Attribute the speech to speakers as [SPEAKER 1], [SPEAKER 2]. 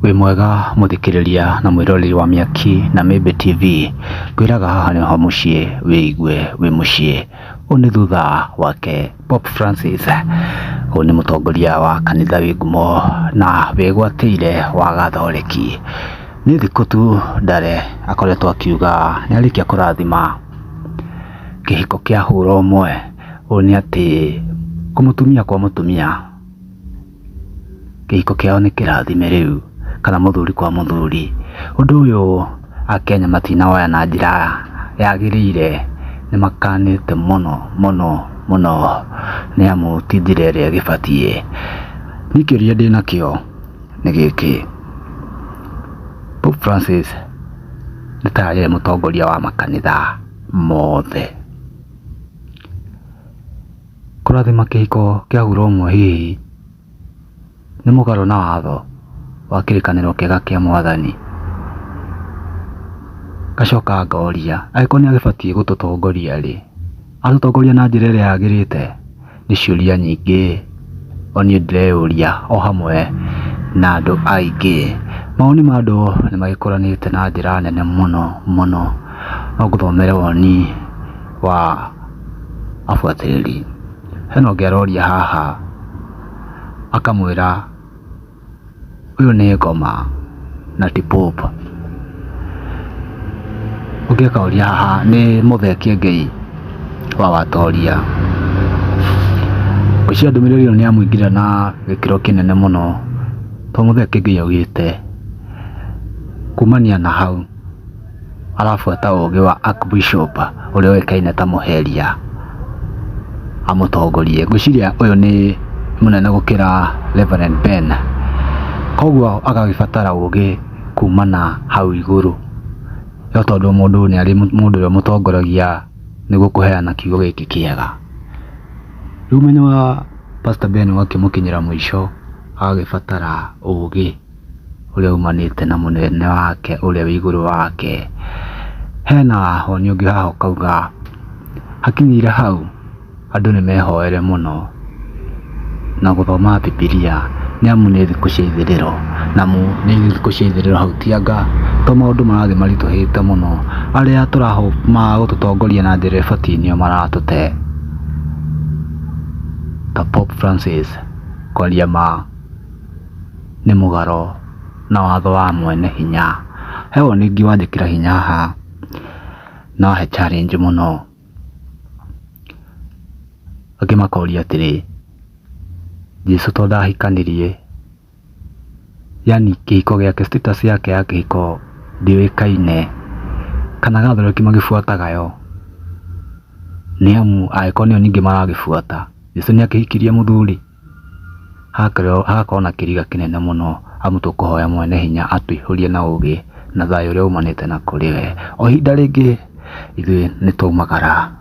[SPEAKER 1] Wĩ mwega mũthikĩrĩria na mwĩroreri wa Mĩaki na Mĩmbi TV, ngwĩraga haha nĩho mũciĩ wĩigue wĩ mũciĩ. Ũũ nĩ thutha wake Pope Francis, ũyũ nĩ mũtongoria wa kanitha wĩ ngumo na wĩgwatĩire wa Gathoreki. Nĩ thikũ tu ndare akoretwo akiuga nĩ arĩkia kũrathima kĩhiko kĩa hũra ũmwe. Ũũ nĩ atĩ mũtumia kwa mũtumia kĩhiko kĩao nĩ kĩrathime rĩu, kana mũthuri kwa mũthuri. Ũndũ ũyũ akenya matinawoya na njĩra yagĩrĩire, nĩ makanĩte mũno mũno mũno nĩ amu ti njĩra ĩrĩa ĩgĩbatiĩ. Niĩ kĩũria ndĩnakĩo nĩ gĩkĩ, Pope Francis nĩ ta arĩ we mũtongoria wa makanitha mothe. Kũrathima kĩhiko kĩa hura ũmwe hihi nĩ mũgarũ na watho wa kĩrĩkanĩro kĩega kĩa mwathani? Ngacoka ngoria angĩkorwo nĩ agĩbatiĩ gũtũtongoria rĩ, aratũtongoria na njĩra ĩrĩa yagĩrĩte? Nĩ ciũria nyingĩ o niĩ ndĩreyũria o hamwe na andũ aingĩ. Mawoni ma andũ nĩ magĩkũranĩte na njĩra nene mũno mũno, no ngũthomere woni wa abuatĩrĩri. Hena ũngĩ aroria haha akamwĩra ũyũ nĩ ngoma na ti Pope. Ũngĩ akoria haha nĩ Mũthee Kĩengei wa Watoria. Ngwĩciria ndũmĩrĩri ĩyo nĩ yamũingĩrĩra na gĩkĩro kĩnene mũno, tondũ Mũthee Kĩengei augĩte kumania na hau arabuata ũgĩ wa Archbishop ũrĩa ũĩkaine ta Mũheria amũtongorie. Ngwĩciria ũyũ nĩ mũnene gũkĩra Reverend Ben, koguo agagĩbatara ũgĩ kumana hau igũrũ. No tondũ mũndũ nĩ arĩ mũndũ ũrĩa ũmũtongoragia nĩguo kũheana kiugo gĩkĩ kĩega. Rĩu ũmenyo wa Pastor Ben ũgakĩmũkinyĩra mũico agagĩbatara ũgĩ ũrĩa umanĩte na mũnene wake ũrĩa wĩ igũrũ wake. Hena woni ũngĩ haha ũkauga hakinyĩire hau andũ nĩ mehoere mũno na gũthoma Bibilia nĩ amu nĩ thikũ cia ithirĩro, na amu nĩ thikũ cia ithirĩro hau ti anga to maũndũ marathiĩ maritũhĩte mũno, arĩa tũra hope magũtũtongoria na njĩra ĩbatiĩ nĩo maratũte ta Pope Francis kwaria ma nĩ mũgarũ na watho wa mwene hinya. He woni ũngĩ wanjĩkĩra hinya haha na wahe challenge mũno. Angĩ makoria atĩrĩ, Jesũ to ndahikanirie, yaani kĩhiko gĩake status yake ya kĩhiko ndĩũĩkaine, kana Gathoreki magĩbuataga yo, nĩ amu angĩkorwo nĩo ningĩ maragĩbuata, Jesũ nĩakĩhikirie mũthuri? Hagakorwo na kĩriga kĩnene mũno, amu tũkũhoya mwene hinya atũihũrie na ũgĩ na thayũ ũrĩa umanĩte na kũrĩ we. O ihinda rĩngĩ ithuĩ nĩ twaumagara.